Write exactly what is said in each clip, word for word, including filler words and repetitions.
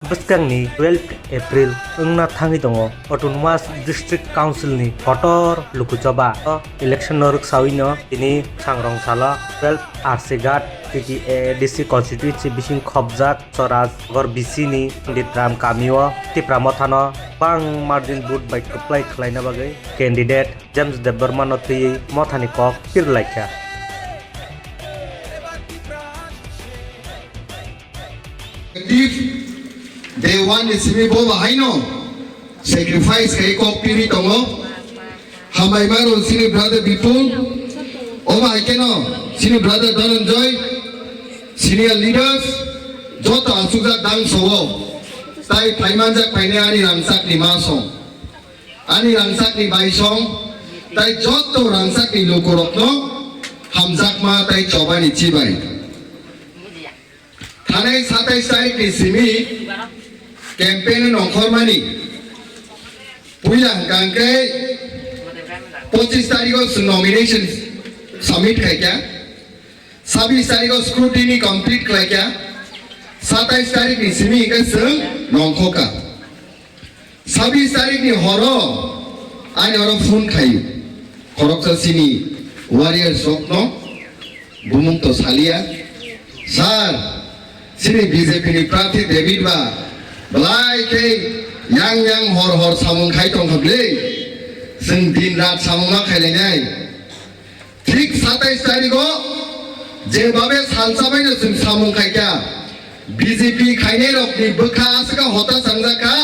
Bwskangni twelve April wngna thangwi tongo Autonomous District Council ni kotor lukuchoba. O election no rwksawi no tini sangrong salo twelve Arsighat T T A D C constituency bising khopjak Chorajagor B C ni Ditram kamio Tipra Mothano bang margin vote bai kwplai khlaina bagwi candidate James Debbarma no twiwi Mothani kok pir laikha. Active day one ni simi bo bahaino sacrifice khai kok piri tongo. Hambai maro sini brother Bipul, o bahai keno sini brother Dhananjoy, senior leaders, joto asukjak dang sowo. Tai phaimanjak phainai ani rangchak ni ma song. Ani rangchak ni bai song, tai joto rangchak ni lukurokno hamjakma tai chobani chibai. Thanai satais tarik ni simi campaign nongkhormani. Puila hwnkha hwnkhe pochis tarikh o chwng nomination submit khaikha. Sabis tarikh o scrutiny complete khlaikha. Satais tarikh ni simi hwnkhe chwng nongkhokha. Sabis tarikh ni horo ani oro phone khaio. Khoroksa sini warriors rokno bumung to salia. Sir, sini B J P ni prarthi David ba belai khe yang yang hor hor samung khai tongkha bwle. Chwng din rat samung ma khailainai. Thik satais tarikh o je babe salsa baino chwng samung khaikha, B J P khainai rokni bwkha aswk hota changjakha,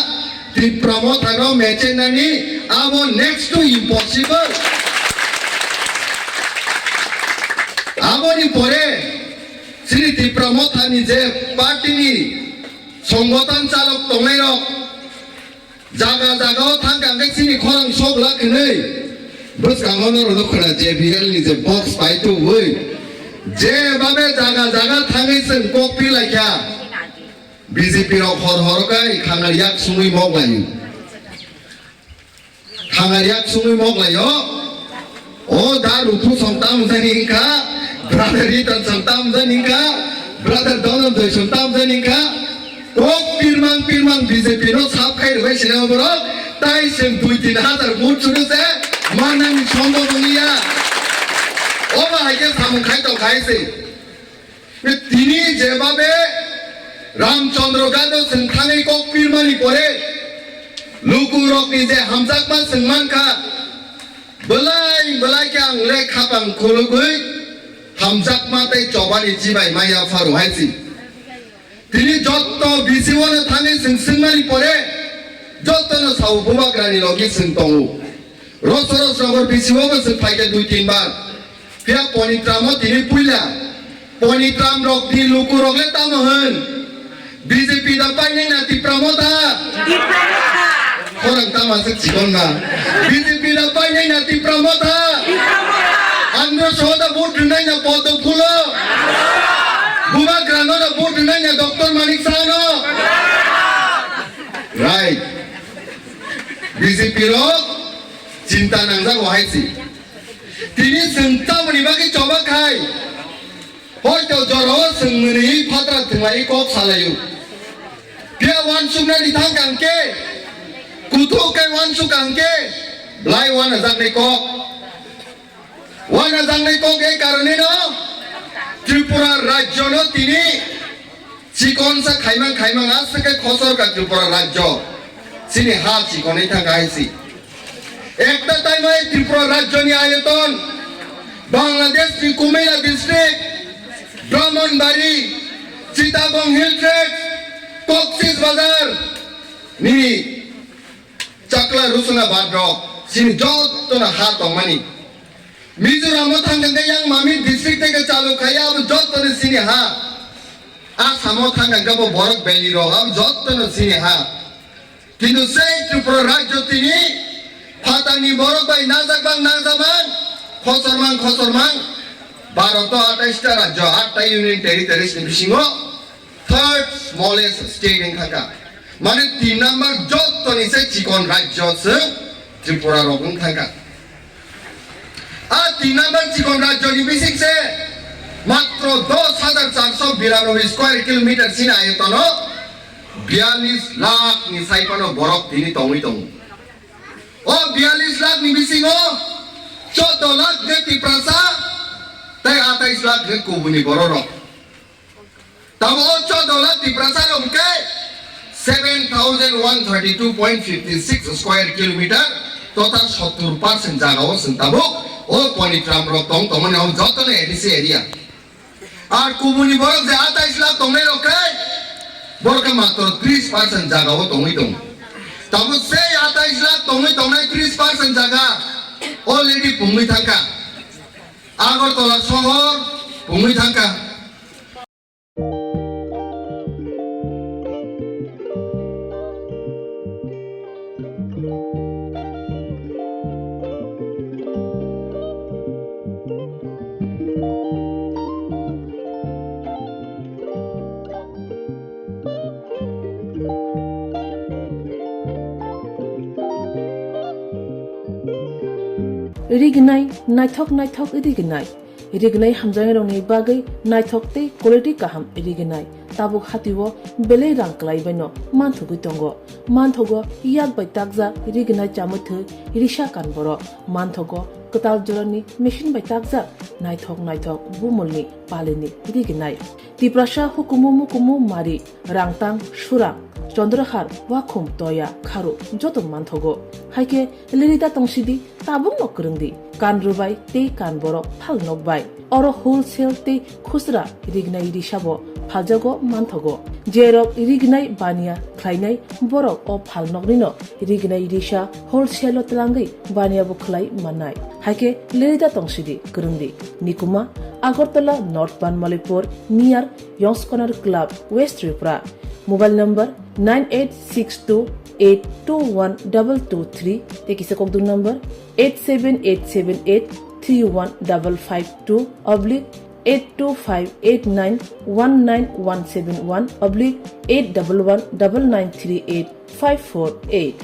Tipra Motha no mechenani abo next to impossible. Aboni pore chini Tipra Motha ni je party ni songothon chalok tongnai rok, jaga jaga o thang kha hwnkhe chini khorang sok lak hwnwi. Bwskango norokno khwna J B L ni je box pai tubui. Je babe jaga jaga thangwi chwng kok pi lai kha. B J P rok hor hor khe khangar yak sungwi mok lai. Khangar yak sungwi mok lai o. O da Rupu song tam jani wngkha, brother Ritan song tam jani wngkha, brother Dhananjoy song tam jani wngkha. Kok pirmang pirmang B J P no sap khai rwbai sini borok, tai chwng dui tin hajar vote churu se manani sombhob wngya. Omo hai khe samung khai tong khai se. Tini je babe Ramchandra Gado chwng thangwi kok pirmani pore lukurokni je hamjakma chwng mankha, belai belai khe ang le khapang khulugwi hamjakma tei chobani chibai maya pharo hai si. Tini jotto B C O no thangwi chwng swngmani pore jotto no sao bubagrani logi chwng tongo. Roso roso nogor B C O bo chwng phaikha dui tin bar. Phiya Ponitram o tini puila. Ponitram rok ni luku rok le tamo hwn. B J P da painai na Tipra Motha. Khorang tama se chikon na. B J P da painai na Tipra Motha. Andro Saha da vote rwnai na Padma Phulo. Bubagra no da vote rwnai na Doctor Manik Saha no. Right. B J P rok chinta nangjak wahai si. Tini chwng tamoni bagwi choba khai? Hoito jorao chwng mwnwi phatra thwngwi kok salaio. Phiya uansuknani thang kang khe, kuthuk khe uansuk kang khe, belai uanajaknai kok. Uanajaknai kok ei karoneno Tripura rajyono tini Chikon sa khaimang khaimang aswk khe khosor ka Tripura rajyo. Chini ha chikonwi thangkha hai si. Ekta time o Tripura rajyo ni ayoton Bangladesh ni Kumila district, Brahmanbari, Chittagong Hill Tracts, Cox's Bazar, nini Chakla Rusuna Badrok, chini jotono ha tongmani. Mizoram o thangkha khe yang mami district theke chalu khaiya abo jotono chini ha. Assam o thangkha khe bo borok valley rok abo jotono chini ha. Kintu sei Tripura rajyo tini phatarni borok bai najak bang najak bang, khosor mang khosor mang, Bharat o atais ta rajyo, aat ta union territories ni bisingo third smallest state wng thangkha. Mane tin number jottoni se chikon rajyo se Tripura rok wng thangkha. A tin number chikon rajyoni bising se matro dos hajar charso biranoboi square kilometer sini ayotono Biyalish lakh ni sai phano borok tini tongwi tongo. O biyalish lakh ni bisingo chordo lakh khe Tiprasa tei atais lakh khe kubuni bororok. Tamo o chordo lakh Tiprasa rok hwnkhe seven thousand one thirty two point fifty six square kilometer total sottur percent jaga o chwng tabuk o Ponitram rok tong tongmani o jotono A D C area. Ar kubuni borok je atais lakh tongnai rok khe borok khe matro tris percent jaga o tongwi tongo. Tabuk sei atais lakh tongwi tongnai tris percent jaga already pungwi thangkha. Agartala sohor pungwi thangkha. Rignai, naithok naithok rignai. Rignai hamjaknairokni bagwi naithok tei quality kaham rignai. Tabuk hatio belai rang kwlaibaino manthogwi tongo. Manthogo yak bai takjak rignai chamwi thwi risa kan borok. Manthogo kwtal jorani machine bai takjak naithok naithok bumulni palini rignai. Tiprasa hukumu mukumu mari, rangtang, surang, chondrahar, wakhum, toya, kharu joto manthogo. Haikhe lirida tongsidi, tabukno kwrwngdi, kan rwbai tei kan borok phal nokbai. Oro wholesale tei khusra rignai risabo phaljago manthogo. Jerok rignai baniya khlainai borok o phalnoknino rignai risa wholesale-o twlangwi baniyabo khlai mannai. Haikhe lirida tongsidi, kwrwngdi. Nikuma, Agartala North Banmalipur, near Yongs Corner Club, West Tripura. Mobile number nine eight six two eight two one double two three, tei kisa kokduk number eight seven eight seven eight three one double five two oblique eight two five eight nine one nine one seven one oblique eight double one double nine three eight five four eight.